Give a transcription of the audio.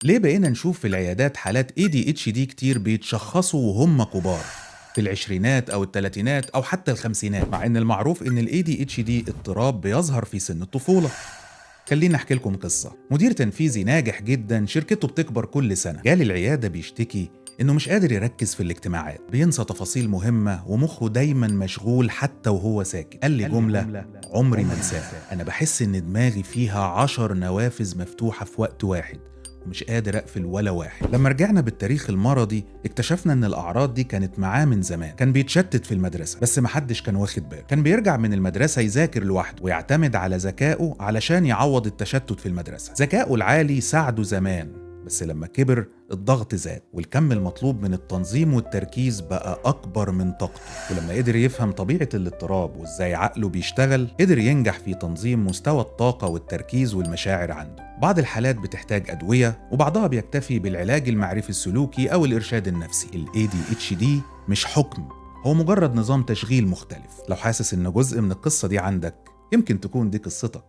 ليه بقينا نشوف في العيادات حالات ADHD كتير بيتشخصوا وهم كبار في العشرينات أو الثلاثينات أو حتى الخمسينات، مع إن المعروف إن ال ADHD اضطراب بيظهر في سن الطفولة؟ خليني أحكي لكم قصة. مدير تنفيذي ناجح جدا، شركته بتكبر كل سنة، جالي العيادة بيشتكي إنه مش قادر يركز في الاجتماعات، بينسى تفاصيل مهمة ومخه دايما مشغول حتى وهو ساكت. قال لي جملة عمري ما انساها: أنا بحس إن دماغي فيها 10 نوافذ مفتوحة في وقت واحد ومش قادر أقفل ولا واحد. لما رجعنا بالتاريخ المرضي اكتشفنا إن الأعراض دي كانت معاه من زمان. كان بيتشتت في المدرسة بس محدش كان واخد باله، كان بيرجع من المدرسة يذاكر لوحده ويعتمد على ذكائه علشان يعوض التشتت في المدرسة. ذكائه العالي ساعده زمان، بس لما كبر الضغط زاد والكم المطلوب من التنظيم والتركيز بقى أكبر من طاقته. ولما قدر يفهم طبيعة الاضطراب وإزاي عقله بيشتغل، قدر ينجح في تنظيم مستوى الطاقة والتركيز والمشاعر عنده. بعض الحالات بتحتاج أدوية وبعضها بيكتفي بالعلاج المعرفي السلوكي أو الإرشاد النفسي. ال ADHD مش حكم، هو مجرد نظام تشغيل مختلف. لو حاسس إن جزء من القصة دي عندك، يمكن تكون دي قصتك.